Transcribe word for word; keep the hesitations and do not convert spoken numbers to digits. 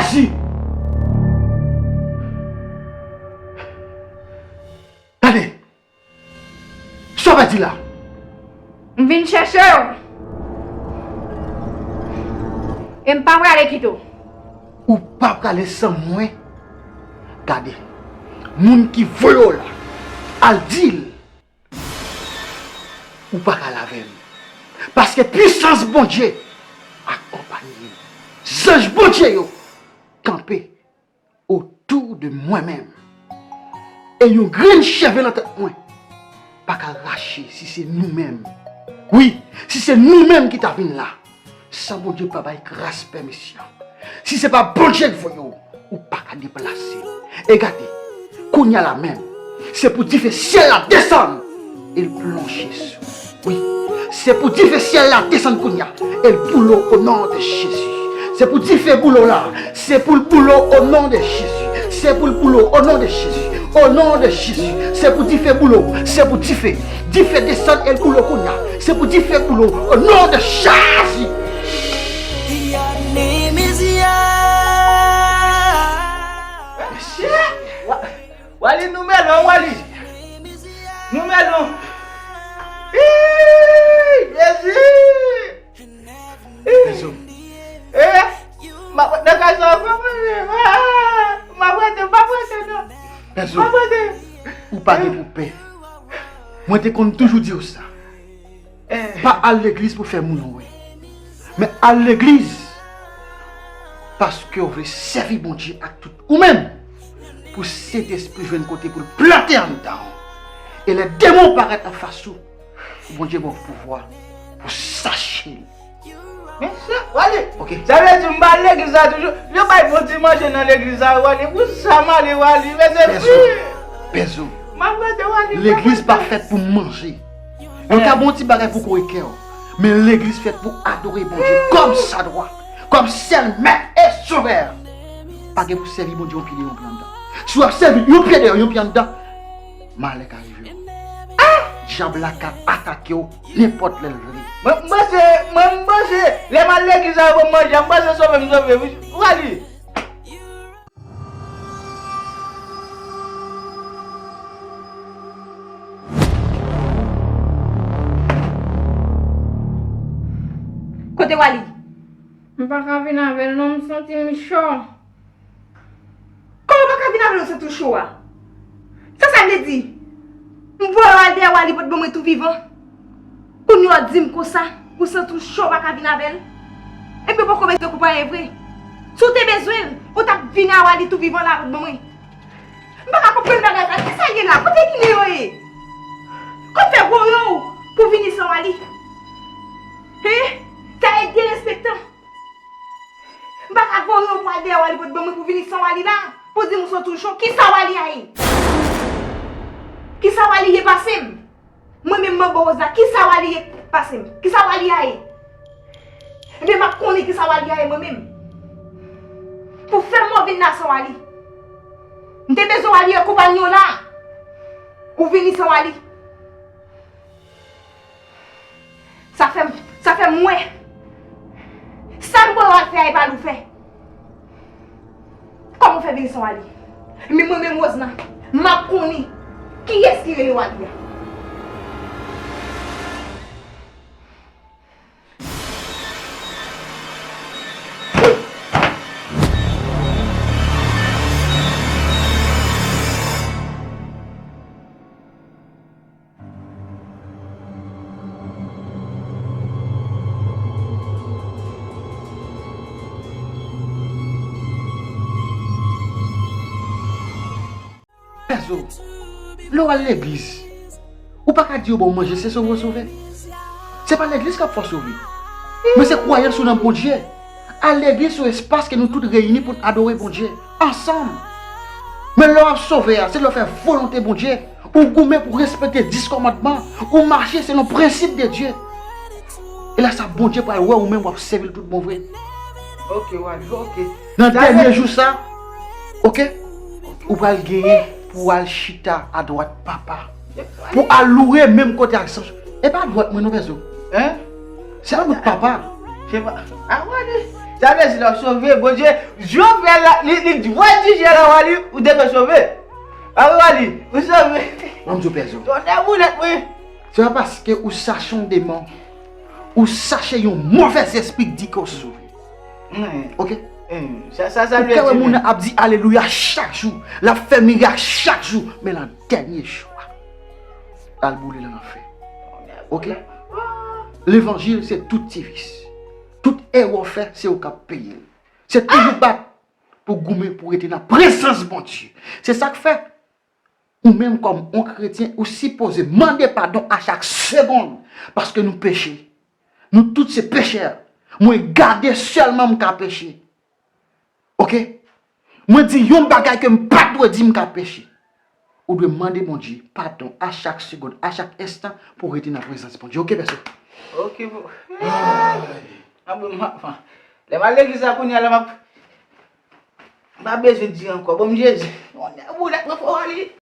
Di. Gade. Sa w pèdi la? M vin chèche w. E m pa prale kite w. Ou pa prale san mwen? Gade. Moun ki voye w la, al di l ou pa ka lave m. Paske pisans Bondye akonpanye m. Zanj Bondye yo kanpe otou de mwen menm. E yon grenn cheve nan tèt mwen pa ka rache si se nou menm. Wi, si se nou menm ki ta vin la, san Bondye pa bay gras pèmisyon. Si se pa Bondye k voye w, ou pa ka deplase. E gade, kounye a la menm, se pou dife syèl la desann e l plonje sou. Wi, se pou dife syèl la desann kounye a e l boule w o non de Jezi. Se pou dife boule w la, se pou l boule w o non de Jezi. Se pou l boule w o non de Jezi. O non de Jezi, se pou dife boule w, se pou dife. Dife desann e l boule w kounye a. Se pou dife boule w o non de Jezi. Mesye! Wa-, Wali, nou melon, Wali. Nou melon. Ih, Jezi. Ih. Pèzo. Eh, m ap nan kay sa ankò, mwen menm. Ah, m ap rete, m ap rete, non. Pèzo. M ap rete. Ou pa gen pou pè. Mwen te konn toujou di w sa. Eh. Pa al legliz pou fè moun wè. Men al legliz paske w vle sèvi Bondye ak tout ou menm. Pou Sentespri jwenn kote pou l plante anndan w. E lè demon parèt anfas ou, Bondye ba w pouvwa pou sache l. Men sa, Wali, ok, sa vle di m pa al legliz la toujou. Yo bay bon ti manje nan legliz la, Wali. Pou sa m ale, Wali. Mesye, pèzo, pèzo. M ap rete, Wali. Legliz pa fèt pou manje. Yo ka ba w ti bagay pou kore kè w. Men legliz fèt pou adore Bondye kòm sa dwa. Kòm sèl mèt e sovè. Pa gen pou sèvi Bondye yon pye deyò, yon pye anndan. Si w ap sèvi l yon pye deyò, yon pye anndan, malè ka rive w. Ah! Dyab la ka atake w nenpòt lè l vle. Mwen, m panse, mwen, m panse, lè m al legliz la, yo ban m manje, m panse sove m sove, wi. Wali. Kote Wali? M pa ka vin avè l non, m santi m cho. Kòman w pa ka vin avè l, w santi w cho a? Sa sa vle di? M voye w al dèyè Wali pou t ban mwen tou vivan. Kounye a w di m konsa, ou santi w cho, w pa ka vin avè l. Epi w poko bezwen koup anyen vre. Si w te bezwen l, ou t ap vin a Wali tou vivan la pou t ban mwen. M pa ka konprann bagay sa. Kisa l ye la? Kote Ginen yo ye? Kòm fè voye w pou vini san Wali? Hen? Sa e derespektan. M pa ka voye w pou al dèyè Wali pou t ban mwen pou vini san Wali la, pou di m ou santi w cho. Kisa Wali a ye? Kisa Wali ye pase m? Mwen menm manbo Roz la, kisa Wali ye pase m? Kisa Wali a ye? Ebyen m ap konnen kisa Wali a ye mwen menm. Pou fè m vin la san Wali. M te bezwen Wali an konpayi w la. Ou vini san Wali. Sa fè m, sa fè m wè. Sa m voye w al fè a, e pa l ou fè. Kòman w fè vini san Wali? Men mwen menm Roz la, m ap konnen kiyès ki rele Wali a. Pèzo, lè w al legliz, ou pa ka di yo ba w manje, se sove w sove. Se pa legliz k ap fè w sove. Men se kwayans ou nan Bondye. Al legliz se yon espas ke nou tout reyini pou n adore Bondye ansanm. Men lè w ap sove a, se lè w fè volonte Bondye. Ou goumen pou respekte dis kòmandman. Ou mache selon prensip de Dye. E lè sa, Bondye pral wè ou menm w ap sèvi l tout bon vre. Ok, Wali, ok. Nan dènye jou sa, ok, ou pral genyen pou w al chita adwat Papa. Pou al loure menm kote ak sanj. E pa adwat mwen non, Pèzo. Hein? Se adwat Papa. Se pa, ah, Wali. Sa vle di lè w sove, Bondye, Jewova, li, li dwe di Jewova li, ou dwe sove. Awi, Wally, ou sove. Ban m di w, pèzo. Tonnè boulèt, wi. Se pa paske ou chache yon demon, ou chache yon movèzespri k di ke w sove. Ok? Sa, sa, sa vle di. Ou ka wè moun nan ap di alelouya chak jou, l ap fè mirak chak jou, men nan dènye jou a, l al boule nan lanfè. Ok? Levanjil se tout ti vis. Tout erè w fè, se ou k ap peye l. Se toujou bat pou goumen pou rete nan prezans Bondye. Se sa k fè, ou menm kòm yon kretyen, ou sipoze mande padon a chak segonn, paske nou peche. Nou tout se pechè. Mwen gade sèlman m ka peche. Ok? Mwen di yon bagay ke m pa t dwe di, m ka peche. Ou dwe mande Bondye padon a chak segonn, a chak enstan pou w rete nan prezans Bondye. Ok, pèso? Ok, bon. Anben, m ap, lè m al legliz la kounye a la, m ap, m pa bezwen di ankò. Bon, Jezi. Tonnè boulèt, mwen fò Wally.